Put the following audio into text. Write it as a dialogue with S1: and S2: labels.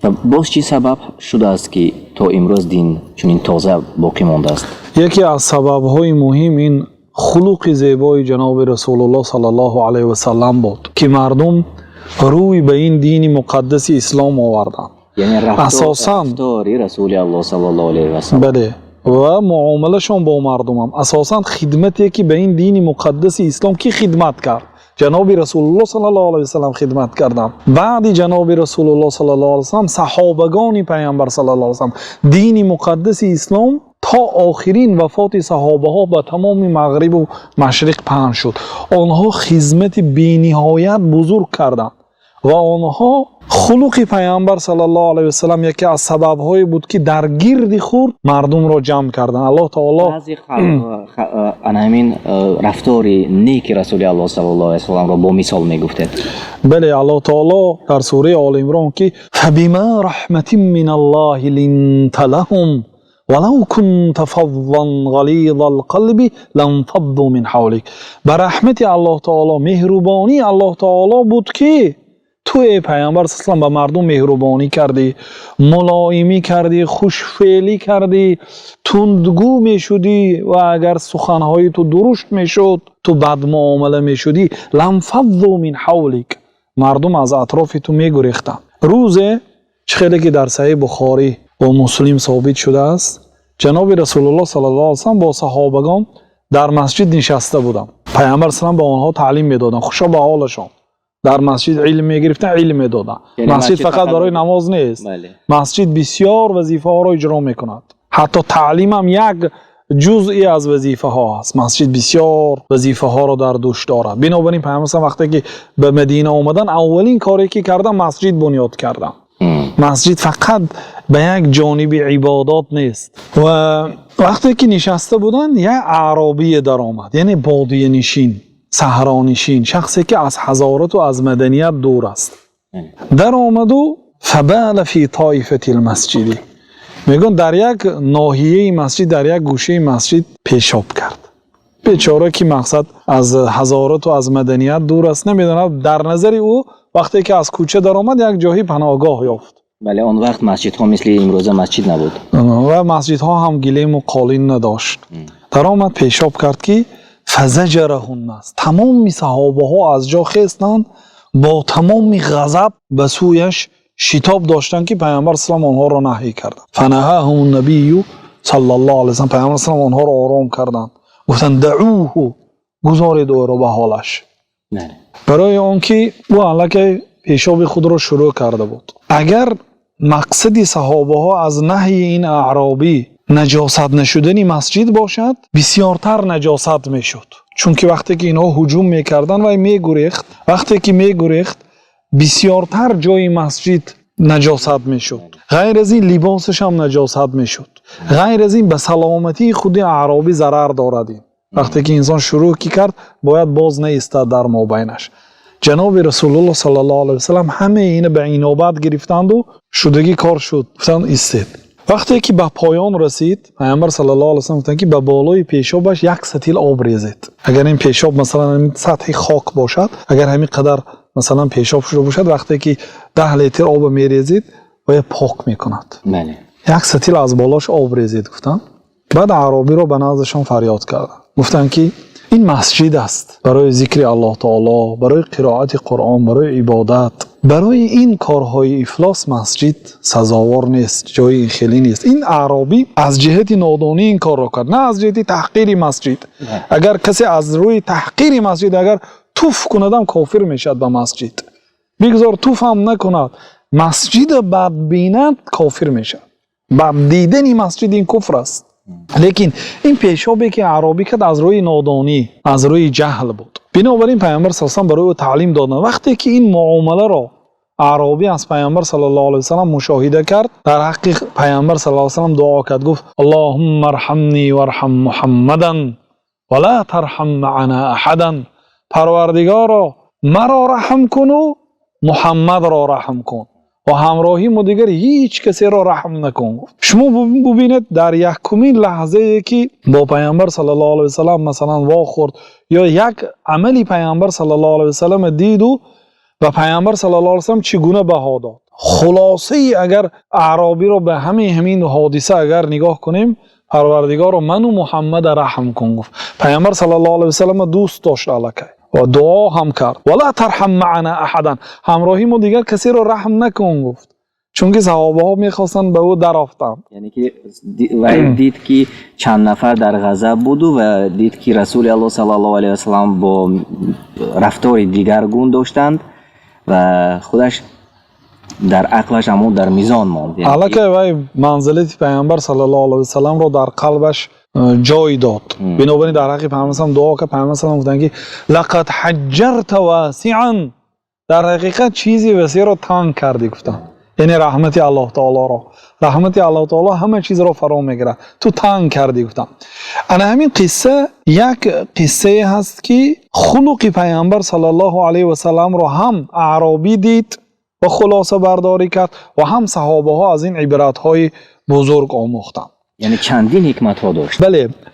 S1: Ва боз чӣ сабаб шудааст, ки то имрӯз дин чунин тоза боқӣ мондааст?
S2: Яке аз сабабҳои муҳим ин хулқи зебои ҷаноби Расулуллоҳ саллаллоҳу алайҳи васаллам буд, ки мардум рӯй ба ин дини муқаддаси ислом оварданд.
S1: Яъне рафтор,
S2: Асосан
S1: рафтори Расули Аллоҳ саллаллоҳу алайҳи васаллам.
S2: Бале, ва муомилашон бо мардумам, асосан хидмате, ки ба ин дини муқаддаси ислом кӣ хидмат кард? Ҷаноби Расулуллоҳ саллаллоҳу алайҳи васаллам хидмат карданд. Баъди ҷаноби Расулуллоҳ саллаллоҳу алайҳи васаллам саҳобагони Паямбар саллаллоҳу алайҳи васаллам. Дини муқаддаси ислом то охирин вафоти саҳобаҳо ба тамоми мағрибу машриқ паҳн шуд. Онҳо хизмати бениҳоят бузург карданд ва онҳо хулқи Паямбар саллаллоҳу алайҳи васаллам яке аз сабабҳое буд, ки дар гирди худ мардумро ҷамъ карданд. Аллоҳ таоло
S1: Баъзе ана ҳамин рафтори неки Расули Аллоҳ саллаллоҳу алайҳи васалламро бо мисол мегуфтед.
S2: Бале, Аллоҳ таоло дар сураи Оли Имрон, ки فبما رحمة من الله لنت لهم ولو كنت فظا غليظ القلب لانفضوا من حولك. Ба раҳмати Аллоҳ таоло, меҳрубонии Аллоҳ таоло буд, ки ту, эй Паямбар салам, ба мардум меҳрубонӣ кардӣ, мулоимӣ кардӣ, хушфеълӣ кардӣ. Тундгӯ мешудӣ ва агар суханҳои ту дурушт мешуд, ту бадмуомила мешудӣ, لانفضوا من حولك, мардум аз атрофи ту мегурехтанд. Рӯзе, чӣ хеле ки дар Саҳеҳи Бухорӣ ва Муслим собит шудааст, ҷаноби Расулуллоҳ саллаллоҳу алайҳи васаллам бо саҳобагон дар масҷид нишаста буданд. Паямбар салам ба онҳо таълим медоданд. Хушо ба ҳолашон, дар масҷид илм мегирифтанд, илм медоданд.
S1: Яъне
S2: масҷид
S1: масҷид
S2: фақат
S1: фақат
S2: барои намоз нест. Масҷид бисёр вазифаҳоро иҷро мекунад, ҳатто таълимам як ҷузъе аз вазифаҳо аст. Масҷид бисёр вазифаҳоро дар дӯш дорад. Бинобар ин Паямбар салам вақте ки ба Мадина омадан, аввалин коре ки кардан, масҷид бунёд кардан. Масҷид фақат ба як ҷониби ибодат нест. Ва вақте ки нишаста буданд, як аъробие даромад, яъне бодиянишин, саҳронишин, шахсе ки аз ҳазорату аз маданият дур аст. Даромаду فبال في طائفة المسجد, мегӯянд, дар як ноҳияи масҷид, дар як гӯшаи масҷид пешоб кард. Бечора, ки мақсад аз ҳазорату аз маданият дур аст, намедонад. Дар назари ӯ, вақте ки аз кӯча даромад, як ҷоҳи паноҳгоҳ ёфт.
S1: Бале, он вақт масҷидҳо мисли имрӯза масҷид набуд.
S2: Ва масҷидҳо ҳам гилему қолин надошт. Даромад, пешоб кард, ки فزجره الناس, тамоми саҳобаҳо аз ҷо хестанд, бо тамоми ғазаб ба сӯяш шитоб доштанд, ки Паямбар салам онҳоро наҳӣ карданд. فنهاهم النبي صلى الله عليه وسلم. Паямбар салам онҳоро ором карданд, гуфтанд: دعوه, гузоред ӯро ба ҳолаш. Барои он ки ӯ аллакай пешоби худро шурӯъ карда буд. Агар мақсади саҳобаҳо аз наҳйи ин аъробӣ наҷосат нашудани масҷид бошад, бисёртар наҷосат мешуд, чунки вақте ки инҳо ҳуҷум мекарданд, вай мегурехт. Вақте ки мегурехт, бисёртар ҷои масҷид наҷосат мешуд. Ғайр аз ин, либосаш ҳам наҷосат мешуд. Ғайр аз ин, ба саломатии худи аъробӣ зарар дорад. Ин вақте ки инсон шурӯъ ки кард, бояд боз наистад дар мобайнаш. Ҷаноби Расулуллоҳ саллаллоҳу алайҳи васаллам ҳамаи ина ба инобат гирифтанду шудагӣ кор шуд, гуфтанд: «Истед». Вақте ки ба поён расид, Паямбар саллаллоҳу алайҳи васаллам гуфтанд, ки ба болои пешобаш як сатил об резед. Агар ин пешоб, масалан, ҳамин сатҳи хок бошад, агар ҳамин қадар, масалан, пешоб шуда бошад, вақте ки 10 литр обро мерезед, бояд пок мекунад. Як сатил аз болош об резед, гуфтанд. Баъд аъробиро ба наздашон фарёд карданд, гуфтанд, ки ин масҷид аст барои зикри Аллоҳ таоло, барои қироати Қуръон, барои ибодат. Барои ин корҳои ифлос масҷид сазовор нест, ҷои ин хеле нест. Ин аъробӣ аз ҷиҳати нодонӣ ин корро кард, на аз ҷиҳати таҳқири масҷид. Агар касе аз рӯи таҳқири масҷид агар туф кунадам, кофир мешавад. Ба масҷид бигзор туф ҳам накунад, масҷида бад бинад, кофир мешавад. Бад дидани масҷид ин куфр аст. Лекин ин пешобе ки аъробӣ кард, аз рӯи нодонӣ, аз рӯи ҷаҳл буд. Бинобар ин Паямбар с барои ӯ таълим доданд. Вақте ки ин муомаларо аъробӣ аз Паямбар саллаллоҳу алайҳи васаллам мушоҳида кард, дар ҳаққи Паямбар саллаллоҳу алайҳи васаллам дуо кард, гуфт: اللهم ارحمني وارحم محمدا ولا ترحم معنا أحدا. Парвардигоро, маро раҳм куну Муҳаммадро раҳм кун ва ҳамроҳи мо дигар ҳеҷ касеро раҳм накун, гуфт. Шумо бубинед, дар якумин лаҳзае ки бо Паямбар саллаллоҳу алайҳи васаллам, масалан, вохӯрд ё як амали Паямбар саллаллоҳу алайҳи васаллам диду. Ба Паёмбар саллаллоҳу алайҳи васаллам чӣ гуна баҳо дод? Хулосаи агар аъробиро ба ҳамин ҳодиса агар нигоҳ кунем, Парвардигоро, ману Муҳаммада раҳм кун, гуфт. Паёмбар саллаллоҳу алайҳи васаллам дӯст дошт аллакай ва дуо ҳам кард. ولا ترحم معنا أحدا, ҳамроҳи мо дигар касеро раҳм накун, гуфт, чунки саҳобаҳо мехостанд ба ӯ дарофтанд.
S1: Яъне ки вай дид, ки чанд нафар дар ғазаб буду ва дид, ки Расули Аллоҳ саллаллоҳу алайҳи васаллам бо рафтори дигаргун доштанд ва худаш дар ақлаш ҳамон дар мизон монд. Яъне ки-
S2: Аллакай вай манзилати Паёмбар саллаллоҳу алайҳи васалламро дар қалбаш ҷой дод. Бинобар ин дар ҳаққи Паёмбар саллам дуо кард. Паёмбар саллам гуфтанд, ки لقد حجرت واسعا, дар ҳақиқат чизи васеъро танг кардӣ, гуфтанд. Яъне раҳмати Аллоҳ таолоро, раҳмати Аллоҳ таоло ҳама чизро фаро мегирад, ту танг кардӣ, гуфтанд. Ана ҳамин қисса як қиссае ҳаст, ки хулқи Паёмбар саллаллоҳу алайҳи васалламро ҳам аъробӣ дид ва хулосабардорӣ кард ва ҳам саҳобаҳо аз ин ибратҳои бузург омӯхтанд.
S1: Яъне чандин ҳикматҳо дошт.
S2: Бале.